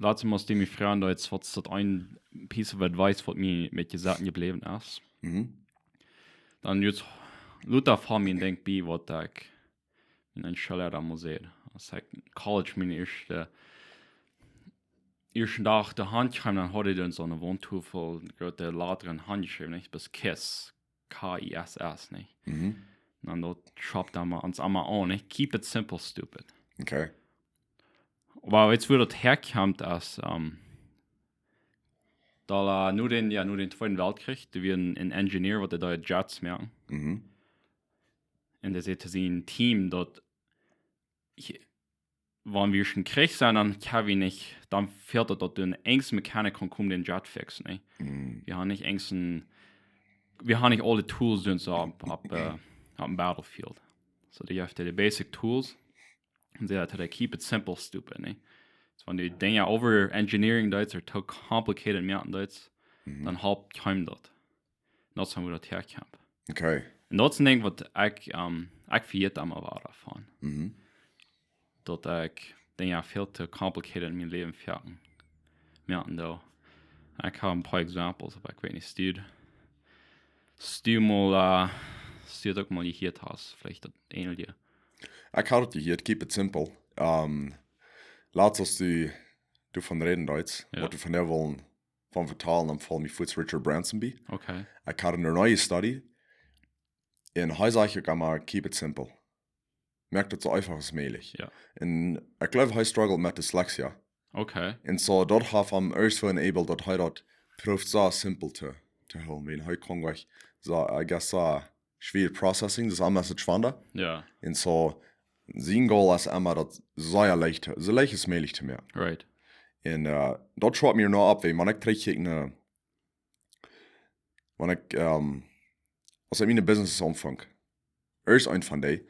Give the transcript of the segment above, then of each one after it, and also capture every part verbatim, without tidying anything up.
Latst must du mie froagen, daut es waut daut een piece of advice waut mie met jesat jebläwen es. Mhm. Dan jrod lota von mie denkj bie waut ekj en een Schooljoa dan mol säd. Aus ekj College mien ieeschte, ieeschten Dach doa han kjeem, dan haud ekj dan soone Waunt voll groote Lettren hanjeschräwen, nich? Bat Kiss, K I S S, nich? Mhm. Un daut schauft dan mau ons emma aun, nich? Keep it simple, stupid. Okay. Oba weetst wua daut häakjemt, es, ähm, daut, äh, no dän, jo, no dän Tweeden Weltkjrich, doa wia een, een Engineer waut dee Jets moaken. Mhm. Un dee säd to sien Team daut, wan wie en Kjrich sent, dan kjenn wie nich, dan fält et daut een eensja Mechanic kaun komen dän Jet fixen, nä? Mhm. Wie haben nich eensja, wie haben nich aule Tools, soo opp, opp, äh, opp een Battlefield. So, dee haft de basic Tools. Un see haud to keep it simple, stupid, nä? So, wan du Dinja over engineering deist, ooda too complicated moaken deist, mhm, dan halpt kjeenem daut. Un daut es wua daut häakjemt. Okay. Un daut es een Dinkj waut ekj, ähm, ekj vejät emma wada von. Mhm. Daut ekj Dinja väl too complicated en mien Läwen moaken. Jo, un doa. Ekj hab een poa examples, oba ekj weet nich, Stud. Stud mol, äh, Stud uk mol jehieet hast, veleicht daut eenje. Ekj hab daut jehieet, keep it simple. Ähm, latst aus du, du von räden deist, jo, waut du von dee wullen von vetalen, dan foll mie fuaz Richard Branson bie. Okay. Ekj haud eene neeje Studie. Un hee säd uk emma, keep it simple. Moak daut soo eefach aus mäajlich. Jo. Un ekj gleew, hee struggled met Dyslexia. Okay. Un soo, daut haft am ieescht soo enabled, daut hee daut proowd soo simpel to, to hoolen. Wan hee kaun jlikj, soo, I guess, soo, schwoa processing, daut es emma soo schwanda. Jo. Un soo, sien goal es emma daut soo leicht, soo leicht aus mäajlich to moaken. Right. Un, äh, daut schwat mie noch opp, wan ekj trigjkjikj no, wan ekj, ähm, aus ekj miene Business aunfunk. Ieescht eent von dee,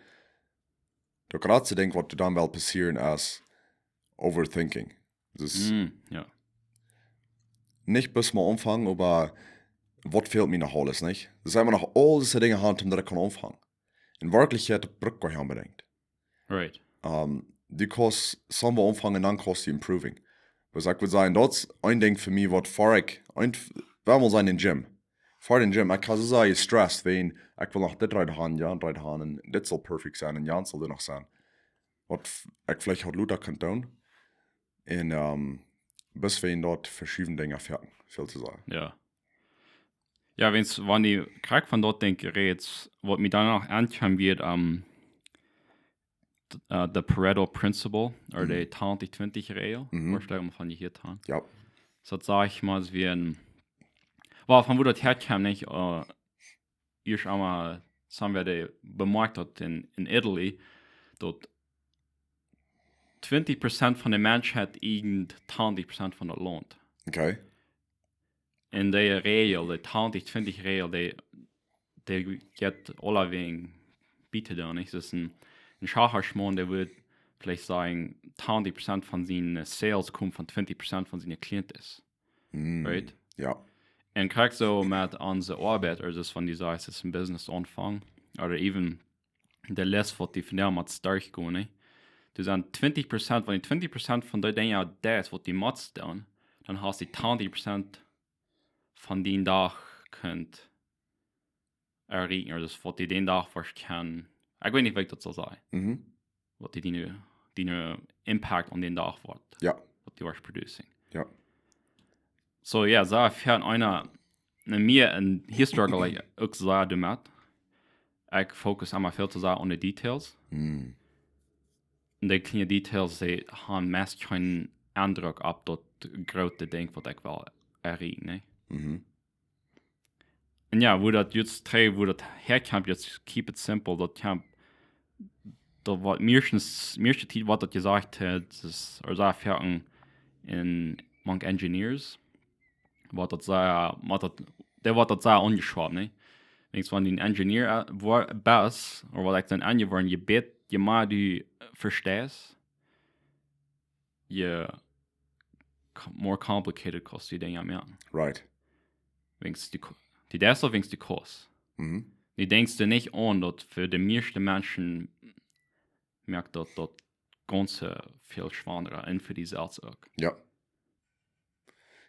daut jratste Dinkj waut dan well passieren es overthinking. Daut es, mm, jo, nich bloos mol aunfangen, oba waut fält mie noch aules, nich? Daut sent emma noch aul dise Dinja han, om daut ekj kaun aunfangen. En Werkjlichkjeit, daut brukt ekj goanich onbedinjt. Right. Ähm, du kaust somewhere aunfangen, dan kaust du improving. Oba ekj wudd sajen, daut es een Dinkj fa mie waut fa ekj, een, wan wie sent em Gym. Fa dän Gym, ekj kaun soo sea stressed, wan ekj well noch dit reed han, jo, reed han, un dit saul perfect sennen, un jo, saul dit noch sennen. Waut f-, ekj veleicht haud lota kunt doonen. Un, ähm, bat wan daut veschiedne Dinja fa, väl to sajen. Jo. Jo, wan du krakjt von daut Dinkj rätst, waut mie dan noch aunkjemt, wia, ähm, d-, äh, de Pareto Principle, ooda de, mhm, tachtig twenty Regel, mhm, veleicht mol von jehieet han. Jo. Soo daut saj ekj mol, es wia een, well, von wua daut häakjemt, nich, äh, ieescht emol, soo aus wie daut bemoakt hauden en, en Italy, daut twenty percent von de Menschheit ieejent tachtig percent von daut Launt. Okay. En dee Regel, de tachtig twenty Regel, dee, dee jeit aulawäajen bie to doonen, nich? Daut es een, een Schachmaun, dee wudd veleicht sajen, tachtig percent von siene, äh, Sales komen von twenty percent von siene Clienten. Mm, right? Jo. Un krakjt soo met onse Oabeit, ooda daut wan du sajchst, daut es een Business aunfangen, ooda even de List waut du vondoag motst derchgonen, nä? Doa sent twenty percent, wan du twenty percent von dee Dinja deist waut du motst doonen, dan hast du tachtig percent von dän Dach kunt erreichen, ooda daut waut du dän Dach woascht kjennen, ekj weet nich, woo ekj daut saul sajen. Mhm. Waut du diene, diene Impact aun dän Dach woascht, jo, waut du woascht producing. Jo. So, jo, soo, fa eena, eena mea en hia struggle ekj uk soo doamet. Ekj focus emma väl too sea aun de details. Mm. Un dee kjliene details, dee haben meist kjeenen Endruck opp daut groote Dinkj waut ekj well erreichen, nä? Mhm. Un jo, woo daut jrod trigj, woo daut häakjemt, jrod keep it simple, daut kjemt, daut waut mieeschtens, mieeschte Tiet waut daut jesajcht haft, es, ooda soo foaken en, mank engineers, waut daut sea, waut daut, dee woat daut sea aunjeschwoat, nä? Denkjst, wan du een Engineer, äh, woa-, best, ooda waut ekj dan aunjeworden, je bät-, je mea du, äh, vesteist, je co-, more complicated kaust du Dinja moaken. Right. Wiels du ko-, du deist daut, wiels du kaust. Mhm. Du denkjst doa nich aun daut fa de mieeschte Menschen moakt daut, daut gaunz väl schwanda un fa die selfst uk. Jo.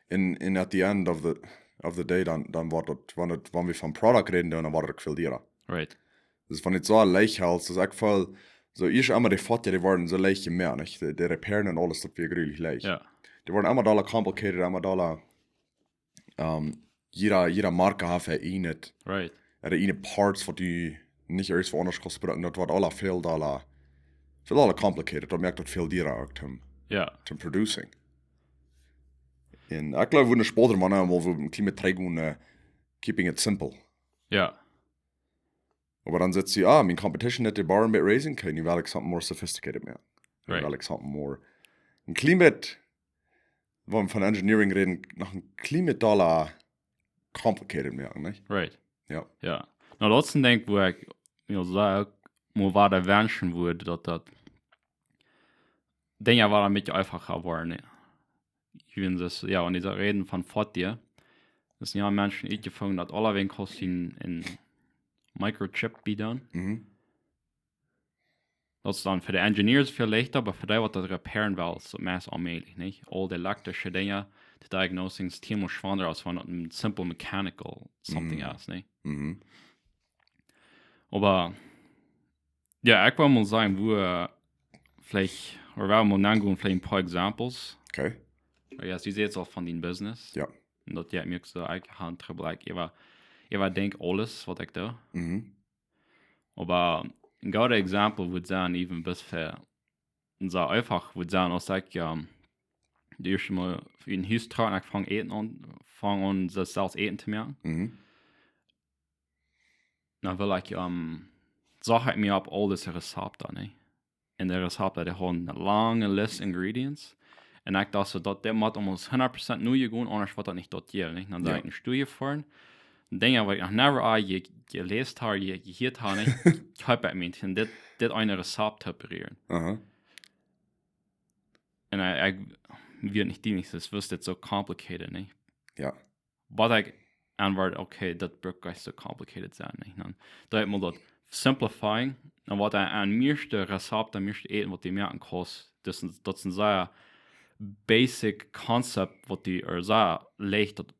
En, en at the end of the, of the day, dan, dan woat daut, wan et, wan wie von Product räden, dan woat et uk väl diera. Right. Dus wan et soo leicht es, dus ekj feel, soo ieescht emol dee Foatieja, dee woaren soo leicht jemoakt, nich? Dee, dee repairen un aules, daut wia grulich leicht. Ja. Dee woaren emol dolla complicated, emol dolla, um, jieda, jieda Marke haft äa ieejnet, Right. äa ieejne Parts, waut du nich ieescht fa aundasch kaust brucken, daut woat aula väl dolla, väl dolla complicated, daut moakt daut väl diera uk toom, Ja. toom producing. En ekj gleew, woo een Sportler, mau emol, woo een kjlien bät trigj gonen, uh, keeping it simple. Ja. Oba dan sajcht see, ah, mien competition haft de bar een bät raised, okay, nu well ekj something more sophisticated moaken. Nu Right. well ekj something more, een kjlien bät, wan wie von engineering räden, noch een kjlien bät dolla complicated moaken, nich? Right. Ja. Ja. Nu, daut es een Dinkj, wua ekj mie saj, uk mau wada wenschen wudd, daut daut Dinja wada een bät eenfacha woaren, nä? Ekj weet, dus, ja, wan dee räden von Foatieja, doa sent jo Menschen utjefungen, daut aulawäajen kaust een, een Microchip bie doonen. Mhm. Daut es dan fa de engineers väl leichta, oba fa dee, waut daut repairen well, es daut meist onmäajlich, nich? Aul dee elektrische Dinja, de diagnosing es tieenmol schwanda aus wan daut een simple mechanical something Mhm. es, nich? Mhm. Oba, ja, ekj wull mol sajen, wua, äh, veleicht, ooda wie mol nagonen, veleicht een poa examples. Okay. Oba ja, du sajchst aul von dien business. Ja. Un daut, ja, mie uk soo, ekj hab Trubbel, ekj äwa, äwadenkj aules, waut ekj doo. Mhm. Oba een goodet Exempel wudd sennen, even bloos fa, soo eenfach wudd sennen, aus ekj, ähm, daut ieeschte Mol en Hus trock un ekj funk Äten aun, funk aun, selfst Äten to moaken. Mhm. Dan wull ekj, ähm, socht ekj mie opp aul dise Rezepten, nä? Un de Rezepten, dee hauden eene lange List ingredients. Un ekj docht soo, daut, dit mott almost hundat Prozent nu jegonen, aundasch woat daut nich daut jäwen, nä? Dan sie Ja. ekj en Studie foaren. Dinja, waut ekj noch never ea je, jeläst hab, je, jehieet hab, nä? Ekj hab et mie, un dit, dit eene Rezept to präparieren. Aha. Un ekj, ekj wia nich dee, nich, daut wia dit soo complicated, nä? Ja. Waut ekj aunwort, okay, daut brukt nich soo complicated sennen, nä? Dan, dan mott daut simplifying, un waut ekj aun mieeschte Rezepten, mieeschte Äten, waut du moaken kaust, daut es, daut es een sea basic concept, waut du, ooda sea leicht, daut,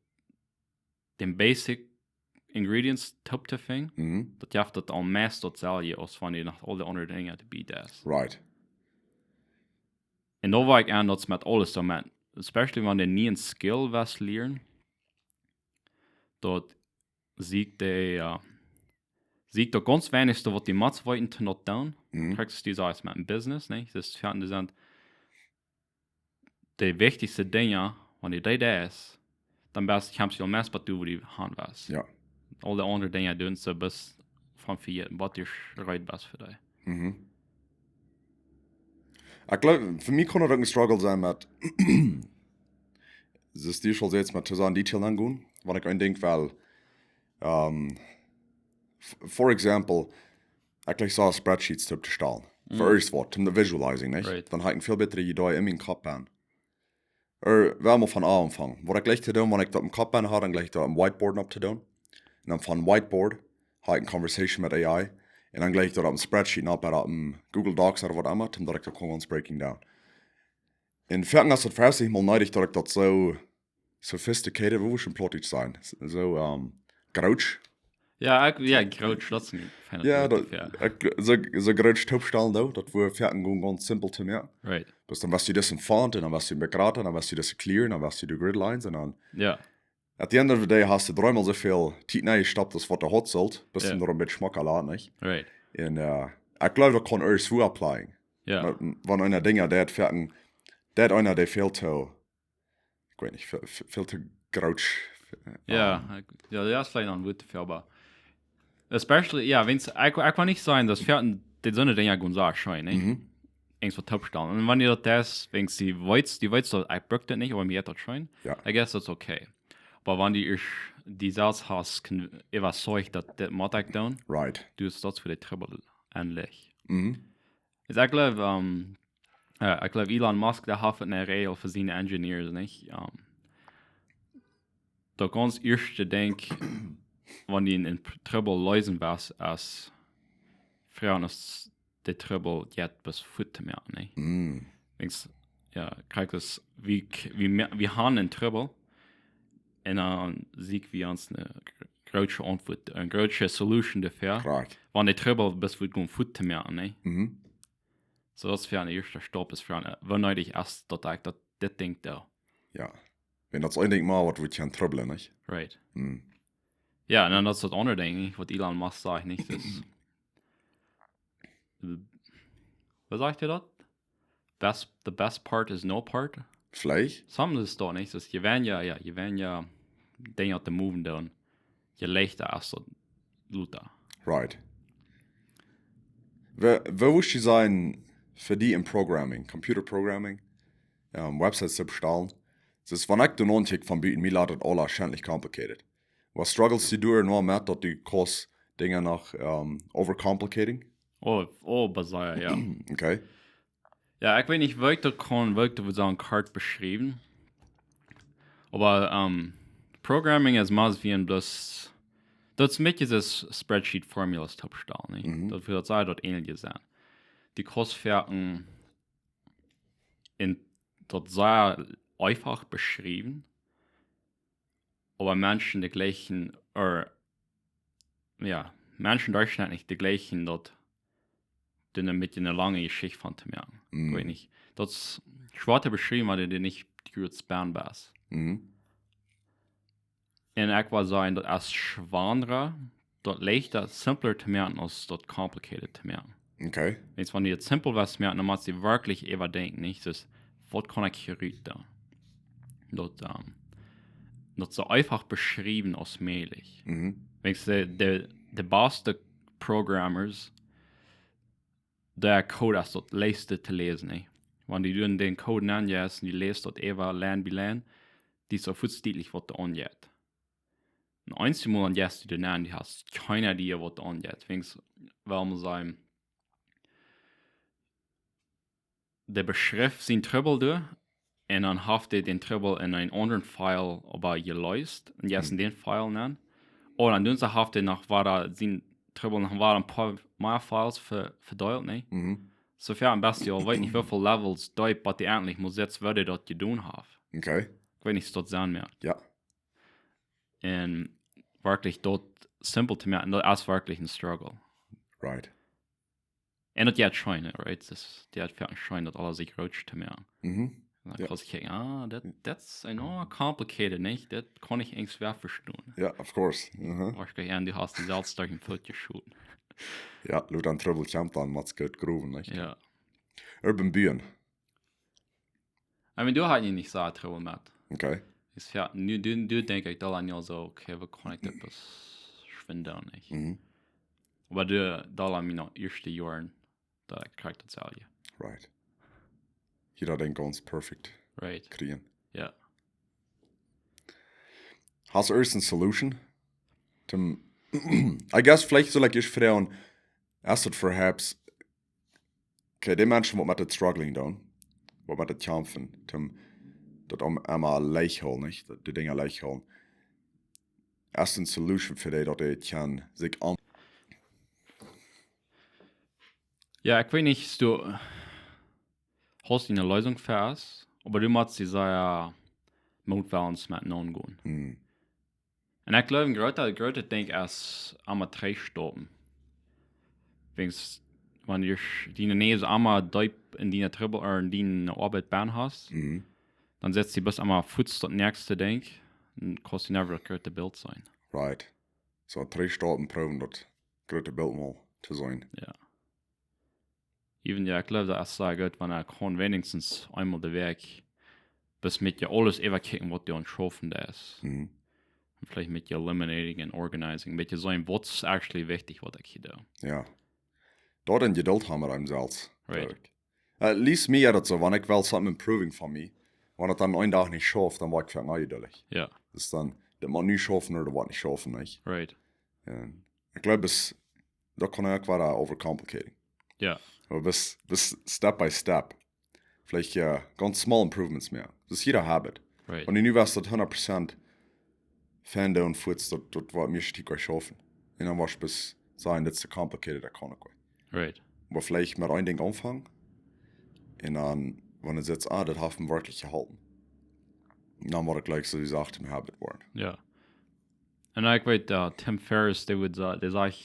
dän basic ingredients toop to finjen, Mhm. daut jeft daut aul meist daut selwje, aus wan du noch aul dee aundre Dinja to bieden hast. Right. Un doa wull ekj aun, daut es met aules soo met, especially wan du een nieen Skill west lieren, daut sie ekj de, äh, sie ekj daut gaunz weinichste, waut du motst weeten, to daut doonen. Mhm. Krakjt aus du sajchst met een business, nä? Daut es, ja, daut sent de wichtichste Dinja, wan du dee deist, dan best, kjemst du aul meist bat du, wua du han west. Ja. Aul dee aundre Dinja doonen, soo best von vejäten, waut du reed best fa dee. Mhm. Ekj gleew, fa mie kaun daut uk een Struggle sennen met, daut du aul sajchst, met to soo en Detail aungonen, wan ekj een Dinkj well, ähm, f-, for example, ekj jlikj soo spreadsheets toop to stalen. Fa Mhm. ieescht waut, toom de visualizing, nä? Right. Dan hab ekj een väl bätret Idee en mienen Kopp aun. Ooda wie motten von aunfangen. Waut ekj jlikj to doonen, wan ekj daut em Kopp aun hab, dan jlikj ekj daut opp een Whiteboard opp to doonen. Un dan von Whiteboard hab ekj een Conversation met A I. Un dan jlikj ekj daut opp een Spreadsheet opp, ooda opp een Google Docs ooda waut emma, dan daut ekj daut kaun breaking down. Un foaken es daut fa mie mol needich, daut ekj daut soo sophisticated, woo wudd een Plautdietsch sennen? Soo, ähm, grootsch. Ja, ekj, ja, grootsch, daut es een feinet Ja, Wuat daut, doafäa. ekj, soo, soo grootsch toopstalen, daut, daut wudd foaken gaunz, gaunz simple to moaken. Right. Dus dan west du dise Font un dan west du een bät jrata, dan west du dise clear, dan west du de grid lines un dan Ja, at the end of the day hast du dreemol soo väl Tiet nenjestoppt aus waut du hauden sullt, best Ja. du noch een bät schmocka lat, nä? right. Un, äh, ekj gleew, daut kaun ieescht woo applying. Ja. Oba wan eena Dinja deit, foaken, deit eena dee väl to, ekj weet nich, väl, väl, väl to grootsch. Ja, Ähm, ekj, ja, daut es veleicht noch een Wuat doafäa, oba especially, ja, wan, ekj, ekj wull nich sajen, daut foaken, dee soone Dinja gonen sea scheen, nä? mhm. Irjentwaut toopstalen. Un wan du daut deist, wan du weetst, du weetst daut, ekj bruk daut nich, oba mie jeit daut scheen. Ja. I guess that's okay. Oba wan du ieescht, du selfst hast, kaun, äwazeicht daut dit mott ekj doonen, Right. du hast daut fa de Trubbel aunlajchst. Mhm. Is ekj gleew, ähm, ja, ekj gleew Elon Musk, dee haft eene Räajel fa siene engineers, nä? Ähm, daut gaunz ieeschte Dinkj, wan du een Trubbel leesen west, es froagen, aus de Trubbel jeit best fuaz to moaken, nä? Mhm. Denkjst, ja, krakjt aus, wie, wie, wie han een Trubbel, Un dan seenen wie ons eene gr- groote Auntwuat, eene groote Solution doafäa. Right. Wan de Trubbel best, woat gonen fuaz to moaken, nä? Mhm. So daut es fa een ieeschten Staup, es fa een, woo needich es daut ekj daut, dit Dinkj doo. Jo. Wan daut es een Dinkj mau waut woat junt trubblen, nä? Right. Mhm. Jo, un dan daut es daut aundre Dinkj, nä, waut Elon Musk sajcht, nä? Daut es, woo sajcht hee daut? Best, the best part is no part. Veleicht. Something es daut, nä? Daut je weinja, jo, je weinja Dinja to moven doonen, je leichta es daut lota. Right. Woo, woo wurscht du sajen, fa die en Programming, Computer Programming, ähm, Websites to bestalen? Daut es, wan ekj doa nocheck von buten, mie lat daut aula schentlich complicated. Waut struggles du doa noch met, daut du kaust Dinja noch, ähm, overcomplicating? Oh, oh, bazaar, jo. Okay. Jo, ekj weet nich, woo ekj daut kaun, woo ekj daut wudd sajen, kort beschriewen. Oba, ähm, Programming es mea aus wie een bloos, daut es een bät soo aus Spreadsheet Formulas to bestalen, nä? Mhm. Daut wudd daut sajen, daut änelje sent. Du kaust foaken en daut sea eefach beschriewen, oba Menschen dee jlikjen, or, jo, Menschen derchschnittlich dee jlikjen daut, doa een bät eene lange Jeschicht von to moaken. Mm. Ekj weet nich. Daut es schwoa to beschriewen, wan du nich jrod span best. Mhm. Un ekj wudd sajen, daut es schwoara, daut leichta, simpler to moaken aus daut complicated to moaken. Okay. Wan du daut simpel west moaken, dan motst du werkjlich äwadenkjen, nich? Daut es, waut kaun ekj hia rut doonen? Daut, ähm, daut soo eefach beschriewen aus mäajlich. Mhm. Wan de, de, de baste Programmers, de Code es daut leichste to läsen, nä? Wan du dan dän Code aunjeist un du läst daut äwa line by line, dee es soo fuaz dietlich waut doa aunjeit. Un eenjemol aunjeist du doa aun, du hast kjeene Idee waut doa aunjeit. Wan, well wie sajen, dee beschrift sienen Trubbel doa, un dan haft hee dän Trubbel en eenen aundren File oba jeleest, un jeist en dän File aun. Oh, dan doonen see, haft hee noch wada sienen Trubbel noch wada een poa mea Files ve-, vedeelt, nä? Mhm. Soo foaken best du aul, weet nich woo väl Levels deep, waut hee eejentlich mott setten, woo hee daut jedonen haft. Okay. Ekj weet nich, aus daut Senn moakt. Jo. Un werkjlich daut simpel to moaken, daut es werkjlich een struggle. Right. Un daut jeit scheen, right? Daut jeit foaken scheen, daut aules sikj groot to moaken. Mhm. Un dan Jo. kaust du kjikjen, ah, daut, daut es eenorm complicated, nich? Daut kaun ekj eejentlich wea vestonen. Jo, of course. Mhm. Woarschienlich, un du hast die selfst derch dän Foot jeschoten. Jo, lota een Trubbel kjemt, dan motst goot growen, nich? Jo. Urban Buen. I mean, doa haud ekj nich soo Trubbel met. Okay. Es jo, nu, nu, nu denkj ekj dan aun jo soo, okay, woo kaun ekj daut bloos schwind doonen, nich? Mhm. Oba doa, dan aun miene ieeschte Joaren, daut ekj kjrieech daut selwje. Right. Jie daut denkj gaunz perfect Right. kjrieen. Jo. Hast du irjent eene Solution? Toom, I guess, veleicht saul ekj ieescht froagen, es daut perhaps, okay, dee Menschen waut met daut struggling doonen, waut met daut kjamfen, toom, daut aum, emma leicht hoolen, nich? Daut, dee Dinja leicht hoolen. Es eene Solution fa dee, daut dee kjennen sikj aun- Jo, ekj weet nich, aus du, hast du eene Leesunk fa, oba du motst die sea mootwellens met aungonen. Mhm. Un ekj jleew, een grootet, grootet Dinkj es emol trigjstoppen. Wan du sch-, diene Näs emol deep en diene Trubbel, or en diene Oabeit benn hast, Mhm. dan setst du bloos emol fuaz daut näakjste Dinkj, un kaust du never daut groote Bilt seenen. Right. Soo, trigjstoppen, proowen daut groote Bilt mol to seenen. Jo. Even, jo, ekj jleew, daut es sea goot, wan du kaust weens eemol de Wäakj, best met je aules äwakjikjen, waut du aun schaufen deist. Mhm. Un veleicht met je eliminating un organizing, met je seenen, waut es actually wichtich, waut ekj hia doo. Jo. Daut en Jedult haben met eenem selfst. Right. Jleew ekj. Äh, least mie jeit daut soo, wan ekj well something improving von mie, wan ekj daut dan eenen Dach nich schauf, dan woa ekj foaken onjeduldich. Jo. Daut es dan, daut mott nu schaufen, ooda daut woat nich schaufen, nich? Right. Un ekj jleew, daut, daut kaun ekj wada overcomplicating. Jo. Oba bloos, bloos step by step. Veleicht, jo, gaunz small improvements moaken. Daut es jieda habit. Right. Wan du nu west daut hundat Prozent fein doonen, fuaz daut, daut woat mie schiet goot schaufen. Un dan woascht bloos sajen, daut es too complicated, daut kaun ekj nich. Right. Oba veleicht met een Dinkj aunfangen. Un dan, wan du sajchst, ah, daut haft mie werkjlich jeholpen. Dan woat et jlikj, soo aus jie sajen, een habit woaren. Jo. Un ekj weet, äh, Tim Ferriss, dee wudd sa-, dee säd,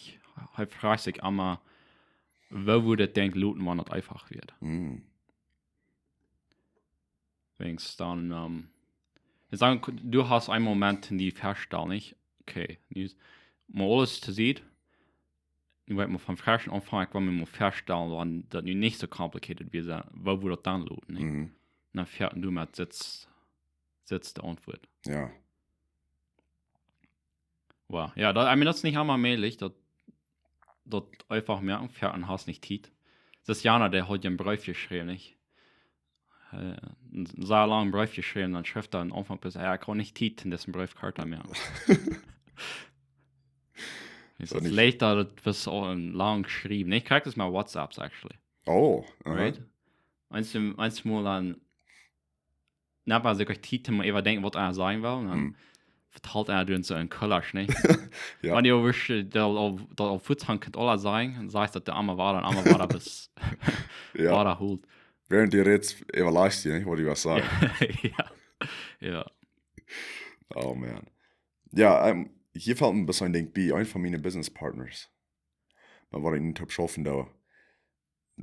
hee fruach sikj emma, woo wudd daut Dinkj loten, wan et eefach wia. Mm. Weens dan, ähm, ekj saj, du hast een Moment en die Vestalt, nich? Okay, nu es mau aules to sennen. Nu woa ekj mau von fresch aunfangen, ekj woa mie mau vestalen, wan daut nu nich soo complicated wia, woo wudd daut dan loten, nich? Mhm. Dan fäa ekj doamet, sitst, sitst de Auntwuat. Jo. Wow. Jo, daut, I mean, daut es nich emma mäajlich, daut, daut eefach moaken, fäa ekj, hast nich Tiet. Daut es Jana, dee haud je een Breef jeschräwen, nich? Äh, een sea langen Breef jeschräwen, dan schrift hee aum Aunfank bloos, jo, ekj haud nich Tiet, en disen Breef kort to moaken. Es daut nich leicht, daut et bloos aul een lang schriewen. Nich, krakjt es mie WhatsApps, actually. Oh, aha. Right? Eent, eent mol dan, dan hab ekj Tiet, om äwa denkjen, waut hee sajen well. Un dan Hm. vetalt hee doa soo een Kulasch, nich? Jo. Wan du wisst, äh, daut aul, daut aul fuaz han kaust aules sajen, un sajchst daut emma wada un emma wada, bat Jo. wada hoolt. Wäarent du rätst, äwalaajchst du, nich, waut du west sajen. Jo. Jo. Oh, man. Jo, ähm, hia felt mie bloos een Dinkj bie, eent von miene business partners. Met wäm ekj nu toop schaufen doo.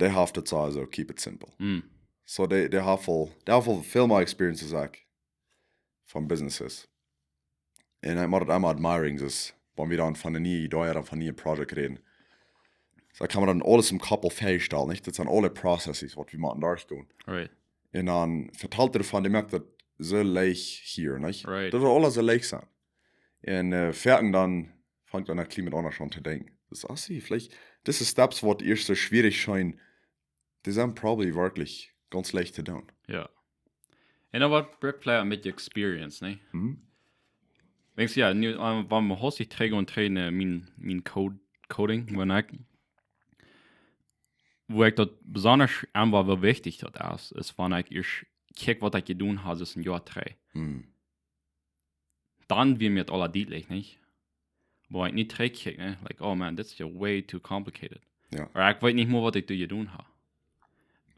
Dee haft et soo, soo, keep it simple. Mm. So, dee, dee haft aul, dee haft aul väl mea experience aus ekj von businesses. Un ekj mott et emma admiring, daut wan wie dan von een niee Idee ooda von een niee Project räden. So, ekj kaun mie dan aules em Kopp aul vestalen, nich? Daut sent aule processes, waut wie motten derchgonen. Right. Un dan vetalt hee doavon, dee moakt daut soo leicht hia, nich? Right. Daut woat aules soo leicht sennen. Un, äh, foaken dan fangt aun, een kjlien bät aundasch aun to denkjen. Daut es, ah, see, veleicht, dise Steps, waut ieescht soo schwierich schienen, dee sent probably werkjlich gaunz leicht to doonen. Jo. Un dan woat, brukt veleicht een bät experience, nä? Mhm. Denkjst, jo, nu, ähm, wan wie hastich trigj un trigj, äh, mien, mien Code, Coding, wan ekj, woo ekj daut besonda aun, woo wichtich daut es, es, wan ekj ieescht kjikj, waut ekj jedonen hab, daut es een Joa trigj. Mhm. Dan wia mie daut aula dietlich, nich? Oba wan ekj nu trigjkjikj, nä? Like, oh man, that's just way too complicated. Jo. Ooda ekj weet nich mea, waut ekj doa jedonen hab.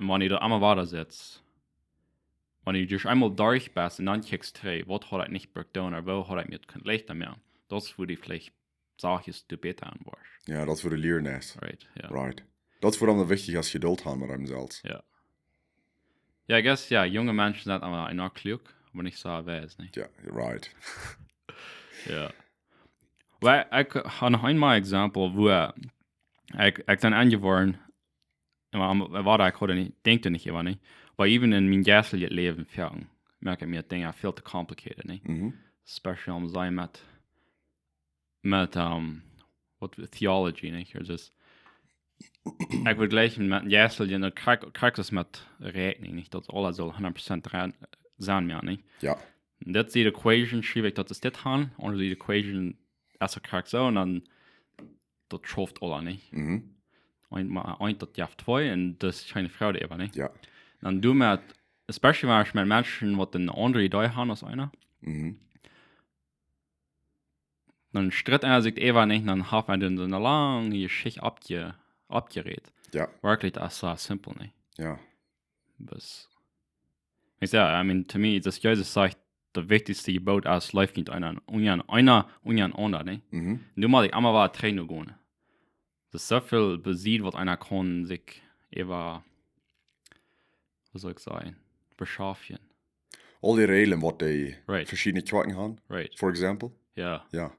Un wan du doa emol wada sitst, wan du ieescht eemol derch best un dan kjikjst trigj, waut haud ekj nich brukt doonen, ooda woo haud ekj mie daut kunt leichta moaken? Daut wudd veleicht Sachen doa bäta aun woaren. Jo, daut wudd lieren es. Right, jo. Right. Daut es wuarom daut wichtich es, Jeduld haben met eenem selfst. Jo. Jo, I guess, jo, junge Menschen sent emma noch kluak, oba nich soo wies, nich? Jo, right. Jo. Oba ekj hab noch een Example, woo ekj, ekj sie aunjeworren, oba am, wua ekj haud nich, denkjt nich äwa, nich? Oba even en mien jeistlichet Läwen, jo, moak ekj mie Dinja väl too complicated, nich? Mhm. Especially om to sajen met met, ähm, waut, theology, nich? Or just, ekj wudd jlikj met een jeistlichet, un daut krakjt, krakjt es met Räakjnunk, nich? Daut aules saul hundat Prozent rein sennen, jo, nich? Jo. Daut es de equation, schriew ekj daut es dit aun, un de equation es daut krakjt soo, un dan, daut schauft aules, nich? Mhm. Un, oba eent daut jeft twee, un daut es kjeene Freid äwa, nich? Jo. Dan du met, especially wan du met Menschen, waut een aundret Idee haben aus eena, Mhm. dan stritt eena sikj äwa, nich, dan haft eena dan soone lange Jeschicht oppje-, oppjerät. Jo. Werkjlich, daut es soo simpel, nich? Jo. Bloos, ekj saj, I mean, to me, daut Jesus sajcht, daut wichtichste Jeboot es, leeft eena, eena, eena, eena aundren, nich? Mhm. Un du motst emma wada trigj no gonen. Daut es soo väl Besied, waut eena kaun sikj äwa, woo saul ekj sajen, beschaffen. Aul dee Räajlen, waut dee Right. veschiedne Kjoakjen haben, Right. for example. Jo. Jo.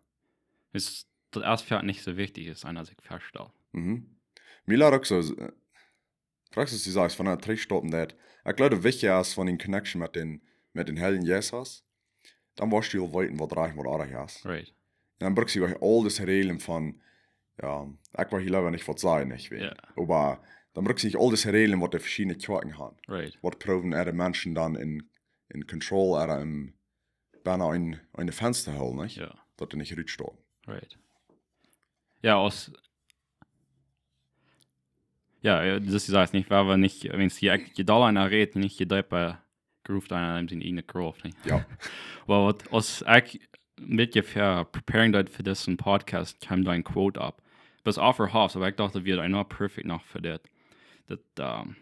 Es, daut es veleicht nich soo wichtich, aus eena sikj väastalt. Mhm. Mie lat uk soo, äh, krakjt aus du sajchst, von daut trigjstoppen daut. Ekj jleew, daut wichtich es von de connection met dän, met dän Heiljen Jeist, dan woascht du aul weeten, waut rajcht, waut orrajcht es. Right. Un dan brukst du aul dise Räajlen von, jo, ekj well hia leewa nich waut sajen, nich weet. Jo. Oba dan brukst du nich aul dise Räajlen, waut de veschiedne Kjoakjen haben. Right. Waut proowen äare Menschen dan en, en control, äare en, bennen en, en de Fensta hoolen, nich? Jo. Daut dee nich rutstonen. Right. Jo, aus, jo, jo, daut es, daut es nich, wua wie nich, I mean, see, ekj, je dolla eena rät, nich, je deepa groovt eena en siene ieejne Groow, nich? Jo. Oba waut, aus ekj een bät ver-, preparing deed fa disen Podcast, kjeem doa een Quote opp. Daut es off the cuff, oba ekj docht, daut wia enorm perfect noch fa dit. Daut, ähm,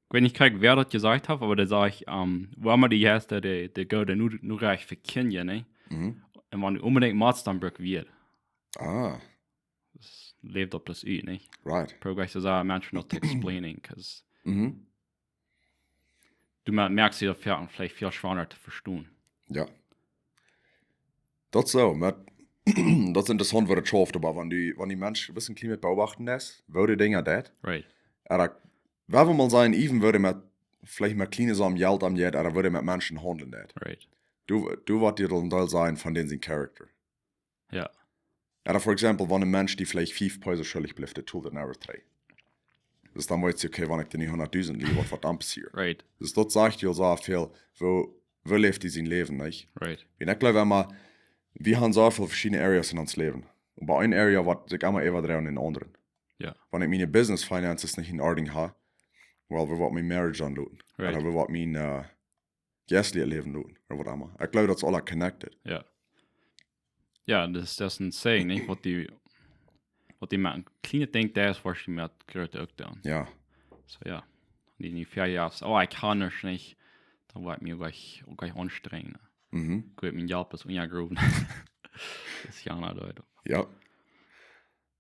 Ekj weet nich krakjt wäa daut jesajcht haft, oba dee säd, ähm, wua mau dee Jeista, dee, dee goode Nu-, Norecht vekjinjen, nä? Mhm. Un wan du onbedinjt motst, dan bruck wie. Ah. Daut läft opp daut Ut, nä? Right. Proow ekj to sajen, Menschen daut to explaining, 'cause Mhm. du mer-, moakst die daut väl, veleicht väl schwanda to vestonen. Jo. Daut soo, oba daut es interessaunt, woo daut schauft, oba wan du, wan dee Mensch een bät kjlien met beobachten es, woo dee Dinja deit, Right. ooda, wie wellen mol sajen, even woo dee met, veleicht met kjliene Summen Jelt omjeit, ooda woo dee met Menschen haundlen deit. Right. Du, du waut die dan doll sajen von dän sien Character. Jo. Ooda, for example, wan een Mensch dee veleicht fief Pesos schuldich blift, dee tolt daut never trigj. Dus dan weetst du, okay, wan ekj dän nu hundatdusent lie, waut woat dan passieren? Right. Dus daut sajcht die aul soo väl, woo, woo läft dee sien Läwen, nä? Right. Un ekj jleew emma, wie haben soo väl veschiedne Areas en ons Läwen. Un bie een Area woat sikj emma äwadreien en dän aundren. Jo. Wan ekj miene Business Finances nich en Ordnunk hab, well, woo woat mien Marriage dan loten? Right. Ooda woo woat mien, äh, jeistlichet Läwen loten, ooda waut emma. Ekj jleew, daut es aula connected. Jo. Jo, daut es, daut es een saying, nä? Waut dee, waut dee met een kjlienet Dinkj deit, es waut dee met groote uk doonen. Jo. Soo, jo. Dee nich väl Joa, oh, ekj kaun daut nich, dan woa ekj mie uk, uk aunstrenjen. Mhm. Ekj woa mien Jelt bloos unjagrowen. Daut es jo nich leuk. Jo.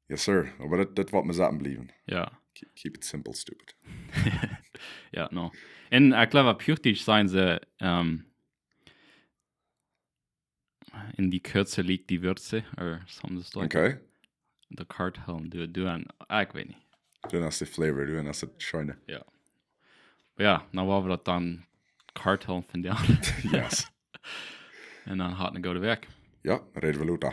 Yes, sir. Oba daut, daut woat mie sajen bliewen. Jo. Keep, keep it simple, stupid. Jo, no. Un ekj jleew, opp Huachdietsch sajen see, ähm, in die Kürze liegt die Würze, or something like that. Okay. De Kartoffeln, du, du en, ah, ekj weet nich. Du hast de flavor, du hast daut scheene. Jo. Jo, dan woa wie daut dan Kartoffeln vondoag. Yes. Un dan haud ne goode Wäakj. Jo, räd wie lota.